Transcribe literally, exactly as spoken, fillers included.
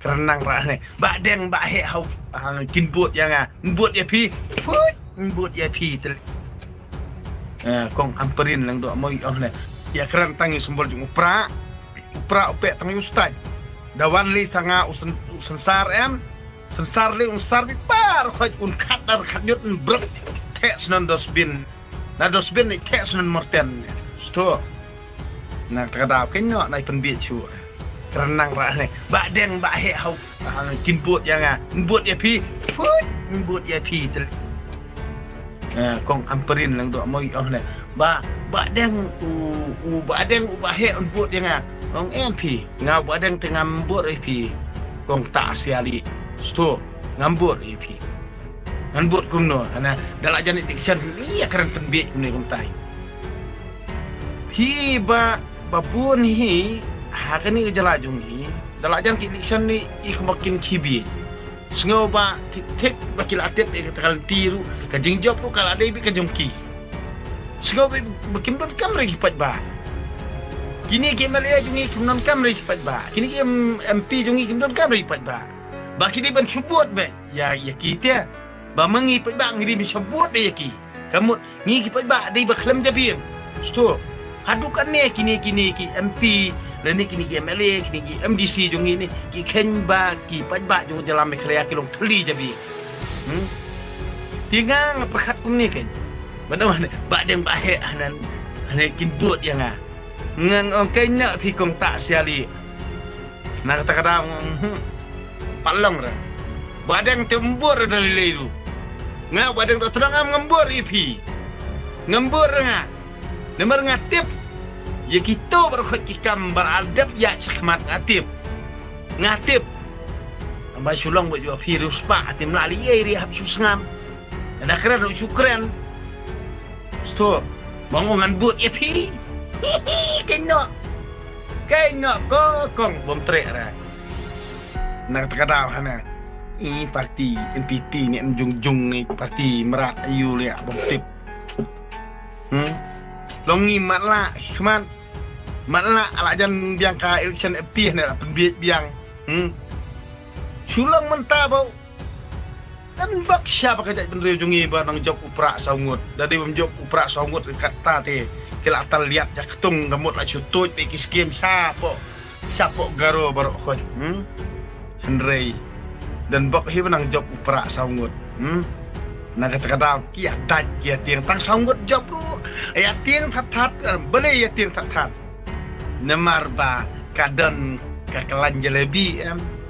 Kren nang rah ne. Ba deng ba heh hau. Ah, kin bud ïa nga. Bud ïa phi. Put. Bud ïa phi. Tel. Eh, kong Ampareen Lyngdoh Moi ong ne. Ïa kren tang ïa u symbol jong u pra. U pra u peh tang ïa u stai. Da wan lei sa nga u syn-, u synsar em. Synsar lei u synsar bi par khoi un khat dar khat yut un brek. Theh snon dustbin. Na dustbin ni theh snon morten. Sto. Na kata ka daw ken no na i pynbiej shu. Kren nang rah ne. Ba deng ba heh hau. Ah, kin bud ïa nga. Bud ïa phi. Put. Bud ïa phi. Tel. Eh, kong Ampareen Lyngdoh Moi ong ne. Ba, ba deng u, u ba deng u ba heh un bud ïa nga. Ong em phi. Nga ba deng te ngam bud ïa phi. Kong Tah Siali. Sto. Ngam bud ïa phi. Ngan bud kumno, hana, da la jan election, ïa kren pynbiej kumne kumtai. Phi ba, ba bun hi, ha kane ka jylla jong ngi, da la jan ki election ni, i kumba kin khie biej. Sngew ba, thik thik, ba ki la tip, ïa ka lynti ruh, ka jingjop ruh, ka la dei beit ka jong ki. Sngew ba, ba kim donkam re ki paidbah. Kine ki M L A jong ngi kim donkam re ki paidbah. Kine ki M-, M P jong ngi kim donkam re ki paidbah. Ba ki dei ban shu bud beit. Ïa, ïa ki te. Ba ma ngi paidbah ngi dei ban shu bud beit ïa ki. Ka mut ngi ki paidbah dei ba khlem jabieng. Sto. Haduh katne kine, kine ki M P, lane kine ki M L A, kine ki M D C jong ngi ni, ki kheiñ ba ki paidbah jong jylla Meghalaya ki long thylli jabieng. Hmm? Te nga nga pyrkhat kumne kheiñ. Ba dang hane, ba deng ba heh hanan, hane kin bud ïa nga. Nga ong kheiñ na phi kong Tah Siali. Na kata ka daw, hmm, pat long re. Ba deng te ym bud re da lei lei ruh. Nga ba deng da tnang am ngam bud ïa phi. Ngam bud re nga. Namar nga tip. Ïa kito baroh khoit ki kam bar ar dep ïa shakhmat nga tip. Nga tip. Amba shu long ba jua phi riewspah te ym lah lei ei re hap shu sngam. Nga da kren ruh shu kren. Sto. Ba nga ngan bud ïa phi. Keiñ noh. Keiñ noh ko kong bym treh re. Na kata ka daw hana. I parti N P P ni em jung jung ni parti mrad ayu leh bym tip. Hmm? Long ngi matlah, khmat. Matlah la jan biang ka election N P P ne la pynbiej biang. Hmm? Shu long mynta ba. Kan bak sha ba ka jaitbynriew jong ngi ba nang jop u prah saw ngut. Da dei bym jop u prah saw ngut kata te. Ki la tal liat ja ktung ka mut la shu tuid beit ki skim shapoh. Shapoh Garo baroh khoit. Hmm? Hynrei. Dan bok hi ba nang jop u prah saw ngut. Hmm? Na kata ka daw ki ïa dait ki ïa tieng tang saw ngut jop ruh. Ïa tieng that that, eh, balei ïa tieng that that. Namar ba ka don ka klan jalebi em.